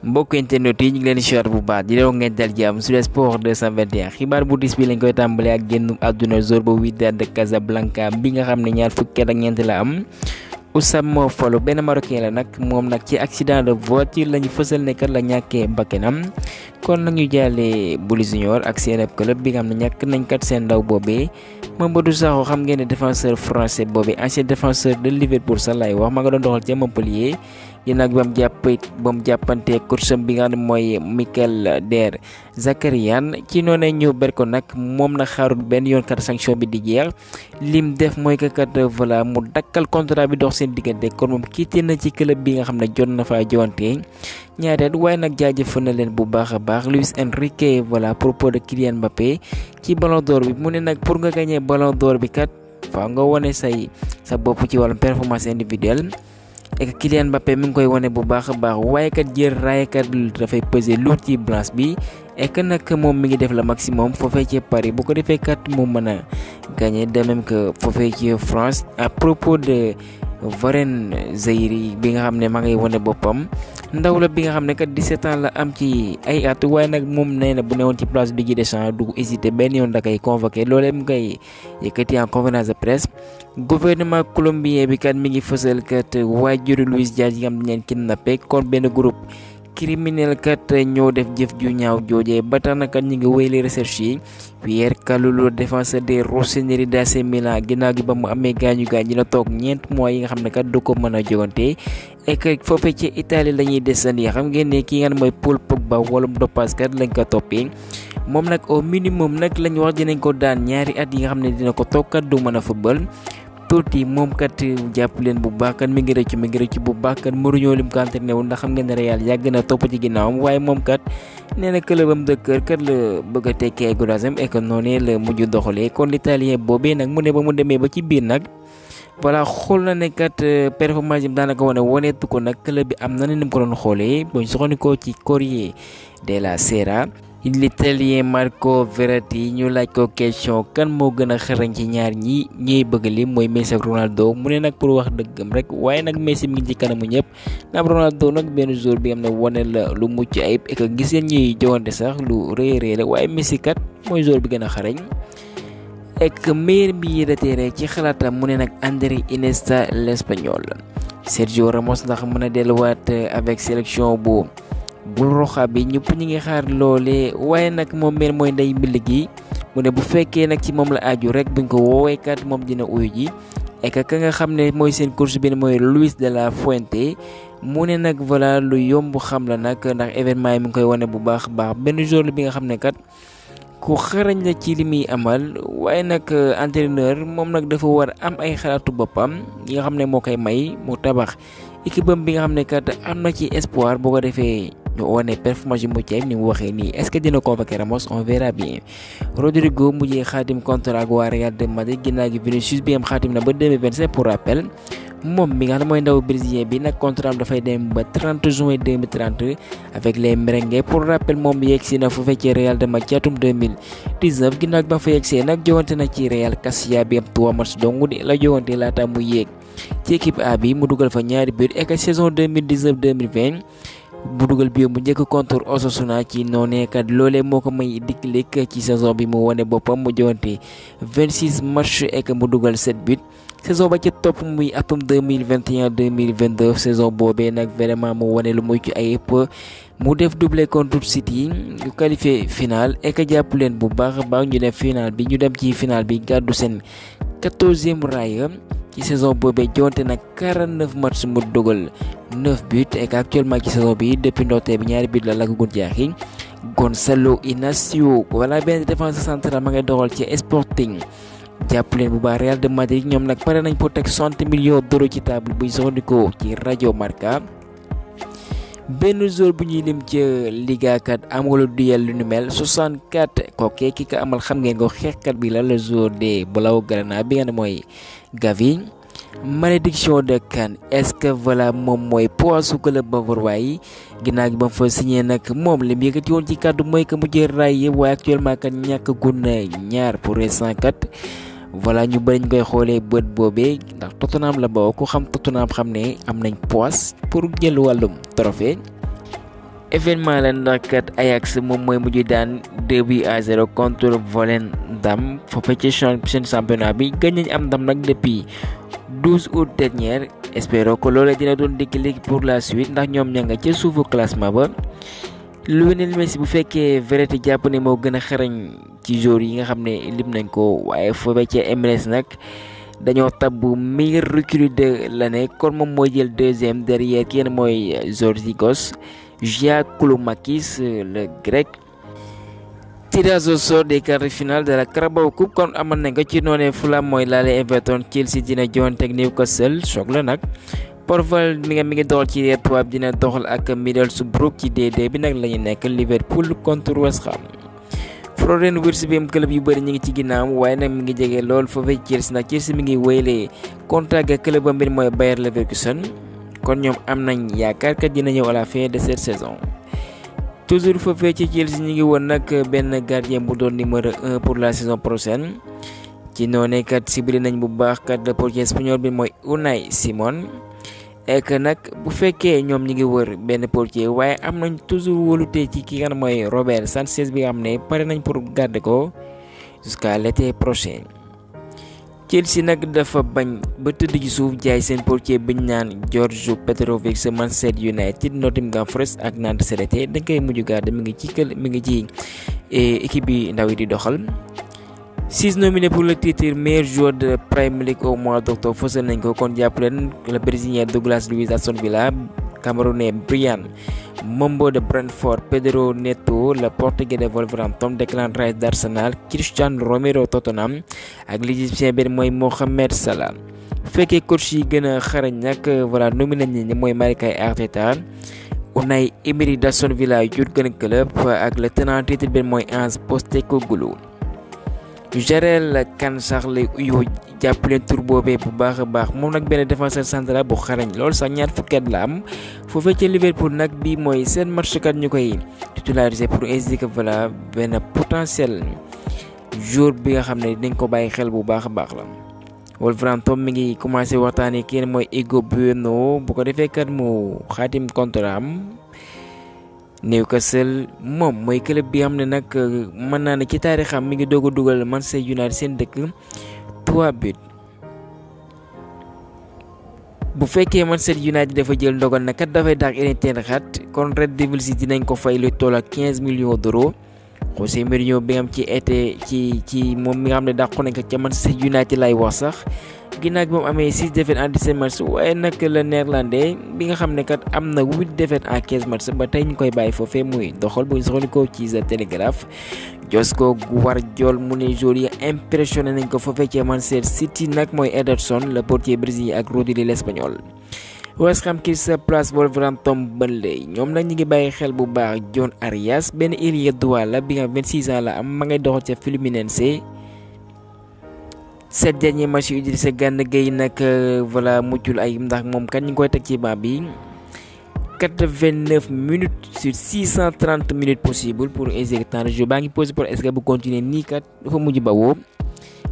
mbokk internet yi ñu ngi leen di siwaat bu baax di leen ngeen dal jàmm sur Sport 221 xibaar bu dis bi lañ koy tàmbalee ak génn àdduna joueur bu Wydad de Casablanca bi nga xam ne ñaar fukki at ak ñeent la am. Oussama Fallo benn marocain la nag moom nag ci accident de voiture lañu fësal ne kat la ñàkkee bakkanam kon nag ñu jàllee Bouli Junior ak seen club bi nga xam ne ñàkk nañ kat seen ndaw boobee Mamadou Sakho xam ngeen ne défenseur français boobee ancien défenseur de Liverpool sax lay wax ma nga doon doxal ca Montpellier ginnaaw gi ba mu jàppante coach bi nga xam ne mooy Michael Der Zakarian ci noonu ñu ber ko nag moom na xaarul benn yoon kat sanction bi di jeex lim def mooy que kat voilà mu dakkal contrat bi dox seen diggante kon moom quitté na ci club bi nga xam ne jot na faa jowante ñaareel waaye nag jaajëfal na leen bu baax a baax Luis Enrique voilà à propos de Kylian Mbappé ci ballon d'or bi mu ne nag pour nga gagné ballon d'or bi kat faa nga wane sa bopp ci wàllum performance individuelle et que Kylian Mbappé mi ngi koy wane bu baax a baax waaye kat jël raaya kat dafay peser lu ci balance bi et que nag moom mi ngi def le maximum foofee ci Paris bu ko defee kat mu mën a gagné de même que foofee ci France à propos de Warren Zaïre bi nga xam ne maa ngay wane boppam ndaw la bi nga xam ne kat 17 ans la am ci ay at waaye nag moom nee na bu newoon ci place Didier Deschamps du hésité benn yoon da koy convoqué loolee mu koy yëkkati en conférence de presse. Gouvernement colombien bi kat mi ngi fësal kat waajuru Luis Diaz yi nga xam ne leen kidnappé kon benn groupe criminel kat ñoo def jëf ju ñaaw joojee ba tax na kat ñu ngi wéyale recherche yi Pierre Kalulu défenseur des Rossoneri d'AC Milan ginnaaw gi ba mu amee gaañu la toog ñeent mois yi nga xam ne kat du ko mën a jogante et que foofee ci Italie la ñuy desandi xam ngeen ne ki nga xam ne mooy Paul Pogba wàllum dopage kat lañ ko toppee moom nag au minimum nag lañ wax dinañ ko daan ñaari at yi nga xam ne dina ko toog kat du mën a football tuuti moom kat jàpp leen bu baax kat mi ngi rëcc bu baax kat Mourinho lim ko entraîné wu ndax xam ngeen ne Real yàgg na topp ci ginnaawam waaye moom kat nee na clubam de cœur kat la bëgg a tekkee ay godaasam et que noonu la mujj doxalee kon l'italien boobee nag mu ne ba mu demee ba ci biir nag voilà xool na ne kat performance yi daanaka waneetu ko nag club bi am na ne ni mu ko doon xoolee boo ñu soxandikoo ci Corriere della Sera. L'italien Marco Verratti ñu laaj ko question kan moo gën a xarañ ci ñaar ñi ñuy bëgg lim mooy Messi ak Ronaldo mu ne nag pour wax dëggam rek waaye nag Messi mi ngi ci kanamu ñëpp naam Ronaldo nag benn jour bi am na wane la lu mucc ayib et que gis ngeen ñuy jowante sax lu rëy la waaye Messi kat mooy jour bi gën a xarañ et que meilleur milieu de terrain ci xalaatam mu ne nag Andrés Iniesta l'Espagnol Sergio Ramos ndax mën a delluwaat avec sélection bu bul roxa bi ñëpp ñi ngi xaar loole waaye nag moom mel mooy ndey mbill gi mu ne bu fekkee nag ci moom la aju rek buñ ko woowee kat moom dina uyu ji et que ka nga xam ne mooy seen coach bi mooy Luis de la Fuente mu ne nag voilà lu yomb xam la nag ndax événement yi mi ngi koy wane bu baax benn jour bi nga xam ne kat ku xarañ la ci li muy amal waaye nag entraîneur moom nag dafa war am ay xalaatu boppam yi nga xam ne moo koy may mu tabax équipe am bi nga xam ne kat am na ci espoir boo ko defee ñu wane performance yu mucc ayib ni mu waxee nii est-ce que dina convoquer Ramos on verra bien. Rodrigo mujjee xaatim contrat ak waa Real de Madrid ginnaaw gi Vinicius bi am xaatim na ba 2027 pour rappel moom mi nga xam ne mooy ndaw brésilien bi nag contrat am dafay dem ba 30 juin 2030 avec les merengues pour rappel moom yegsi na fu fekkee Real de Madrid ci atum 2019 ginnaaw gi ba fa yegsee nag jowante na ci Real Casilla bi am 3 matchs dong di la jowante laata mu yéeg ci équipe A bi mu dugal fa ñaari but et que saison 2019-2020 bu dugal bi mu njëkk contre Osasuna ci noonee kat loolee moo ko may dikk ci saison bi mu wane boppam mu jowante 26 matchs et que mu dugal 7 buts saison ba ca topp muy atum 2021-2022 saison boobee nag vraiment mu wane lu mucc ayib mu def doublé contre City yu qualifié final et que jàpp leen bu baax a baax ñu dem final bi ñu dem ci final bi gàddu seen 14e raaya ci saison boobee jonte nag 49 matchs mu dugal 9 buts et actuellement ci saison bi depuis ndorteel bi ñaari buts la gun jaaxi Gonçalo Inacio wala benn défenseur central ma ngay doxal ci Sporting jàpp leen bu baax Real de Madrid ñoom nag pare nañ pour teg 60 millions d'euros ci table buy soxandikoo ci rajo Marca benn jour bu ñuy lim ci Liga kat amul duel lu nu mel 64 kooke ki ka amal xam ngeen ko xeexkat bi la le jour de Blaugrana bi nga ne mooy Gavi malédiction de Cannes est-ce que voilà moom mooy poids club bavarois yi ginnaaw gi ba fa signé nag moom li mu yëkkati woon ci kàddu mooy que mu jël raay yëpp waaye actuellement kat ñàkk gun ñaar pour l'instant kat voilà ñu bëri ñu koy xoolee bët boobee ndax Tottenham la bawoo ku xam Tottenham xam ne am nañ poids pour jël wàllum trophée événement la ndax kat Ajax moom mooy mujj daan 2-0 contre Volendam foofu ci seen championnat bi gën nañ am ndam nag depuis 12 août dernier. Espero que loolee dina doon déclic pour la suite ndax ñoom ña nga ca suufu classement ba. Lionel Messi bu fekkee Verratti jàpp ne moo gën a xarañ ci joueurs yi nga xam ne lim nañ ko waaye foofee ca MLS nag dañoo tabbu meilleur recrue de l'année kon moom mooy jël deuxième derrière kenn mooy Georgios Giakoumakis le grec. Tirage au sort des quarts de finale de la Carabao Cup kon amal nañ ko ci noonee Fulham mooy laale Everton, Chelsea dina joŋante ak Newcastle choc la nag. Porval mi ngi doxal ci étoile dina doxal ak Middlesbrough ci D2 bi nag lañu nekk Liverpool contre West Ham. Florian Wirtz bi am club yu bëri ñu ngi ci ginnaaw waaye nag mi ngi jege lool foofee Chelsea nag Chelsea mi ngi wéyalee contrat ak club am bi mooy Bayer Leverkusen kon ñoom am nañ yaakaar kat dina ñëw à la fin de cette saison. Toujours foofee ci Chelsea ñu ngi woon nag benn gardien bu doon numéro 1 pour la saison prochaine ci noonee kat sibili nañ bu baax kat le portier espagnol bi mooy Unai Simon. ek nag bu fekkee ñoom ñi ngi wër benn portier waaye am nañ toujours wóolute ci ki nga mooy Robert Sanchez bi nga xam ne pare nañ pour garder ko jusqu'à l'été prochain. Chelsea nag dafa bañ ba tëdd ci suuf jaay seen portier bi ñu naan George Petrovic sa Manchester United, Nottingham Forest ak Nantes CDT dañ koy mujj garder mi ngi ci équipe bi ndaw yi di doxal. 6 nominés pour le titre meilleur joueur de Premier League au mois d'octobre fësal nañ ko kon jàpp leen le brésilien Douglas Luiz Aston Villa, camerounais Bryan Mbeumo de Brentford, Pedro Neto le portugais de Wolverhampton, Declan Rice d'Arsenal, Christian Romero Tottenham ak l'Égyptien bi mooy Mohamed Salah. bu fekkee coach yi gën a xarañ nag voilà nominé nañ ñi mooy Mikel Arteta, Unai Emery d'Aston Villa, Jurgen Klopp ak le tenant titre bi mooy Ange Postecoglou. Jarel kan sax la yoo jàppaleen tur boobee bu baax a baax moom nag benn défenseur central bu xarañ lool sax ñaar fukki at la am foofee ca Liverpool nag bi mooy seen match kat ñu koy titulariser pour indiquer voilà benn potentiel joueur bi nga xam ne dañ ko bàyyi xel bu baax a baax la. Wolverhampton mi ngi commencé waxtaanee kenn mooy Igo Bueno bu ko defee kat mu xaatim contrat am. Newcastle moom mooy club bi xam ne nag mën naa ne ci taarixam mi ngi doog a dugal Manchester United seen dëkk 3 buts. bu fekkee Manchester United dafa jël ndogal na kat dafay daax Erik ten Hag kon Red Devils yi dinañ ko fay lu toll ak 15 millions d'euros. José Mourinho bi nga xam ci été ci moom mi nga xam ne dàqu nañ ko ca Manchester United lay wax sax ginnaaw bi moom amee 6 défaites en 17 matchs waaye nag le néerlandais bi nga xam ne kat am na 8 défaites en 15 matchs ba tey ñu koy bàyyi foofee muy doxal bu ñu soxla ci The Telegraph. Josko Guardiola mu ne joueurs yi impressionné nañ ko foofee ci Manchester City nag mooy Ederson le portier brésilien ak Rodri l'espagnol. West Ham Crystal Palace Wolverhampton Burnley ñoom nag ñu ngi bàyyi xel bu baax John Arias benn ailier droit la bi nga 26 ans la am ma ngay doxal ca Fluminense. 7 derniers matchs yu Idrissa Gana Gueye nag voilà muccul ay ndax moom kat ñu ngi koy teg ci banc bi 89 minutes sur 630 minutes possible pour exécuter temps de jeu baa ngi posé pour est-ce que bu continuer nii kat dafa mujj bawoo.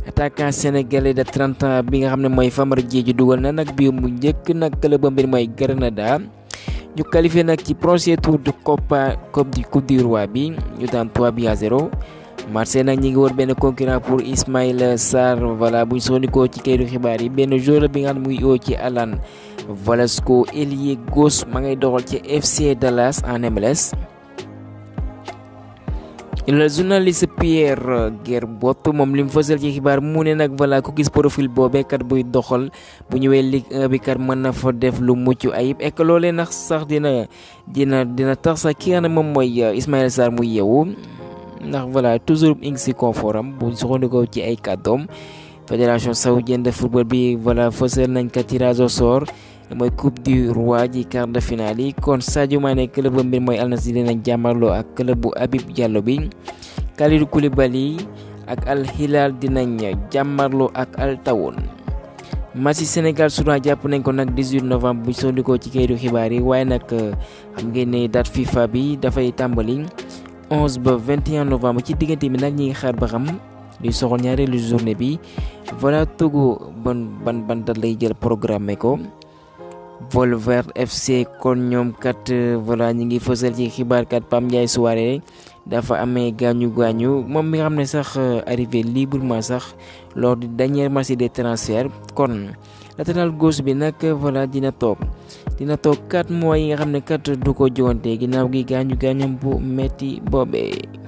Attaquant sénégalais de 30 ans bi nga xam ne mooy Famara Diédhiou dugal na nag bii mu njëkk nag club bi mooy Granada ñu qualifié nag ci prochain tour de coupe du roi bi ñu daan 3-0. Marseille nag ñi ngi woon benn concurrent pour Ismaïla Sarr voilà bu ñu soxnikoo ci kayitu xibaar yi benn joueur bi nga xam ne muy yoo ci Alan Velasco ailier gauche ma ngay doxal ci FC Dallas en MLS. Le journaliste Pierre Gerbout moom li mu fësal ci xibaar mu ne nag voilà ku gis profil boobee kat buy doxal bu ñëwee Ligue 1 bi kat mën na fa def lu mucc ayib et que loolee nag sax dina tax sax ki nga xam ne moom mooy Ismaïla Sarr muy yeewu ndax voilà toujours ing si confort am bu soxandikoo ci ay kàddoom. Fédération saoudienne de football bi voilà fësal nañ ka tirage au sort mooy coupe du roi ji quart de finale yi kon Sadio Mané club bi mooy Al Nassr dinañ jàmmarloo ak club bu Habib Diallo bi. Kalidou Koulibaly ak Al Hilal dinañ jàmmarloo ak Al Tawoun. match Sénégal Soudan jàpp nañ ko nag 18 novembre bu soxandikoo ci kayitu xibaar yi waaye nag xam ngeen ne date FIFA bi dafay tàmbali 11 ba 21 novembre ci diggante bi nag ñi ngi xaar ba xam luy soxal ñaareelu journée bi voilà Togo ban date lay jël programme ko Volvert FC kon ñoom kat voilà ñi ngi fësal ci xibaar kat Pape Ndiaye Souaré dafa amee gaañu moom mi nga xam ne sax arrivé librement sax lors du dernier match des transferts kon latéral gauche bi nag voilà dina toog 4 mois yi nga xam ne kat du ko joŋante ginnaaw gi gaañu bu metti boobee.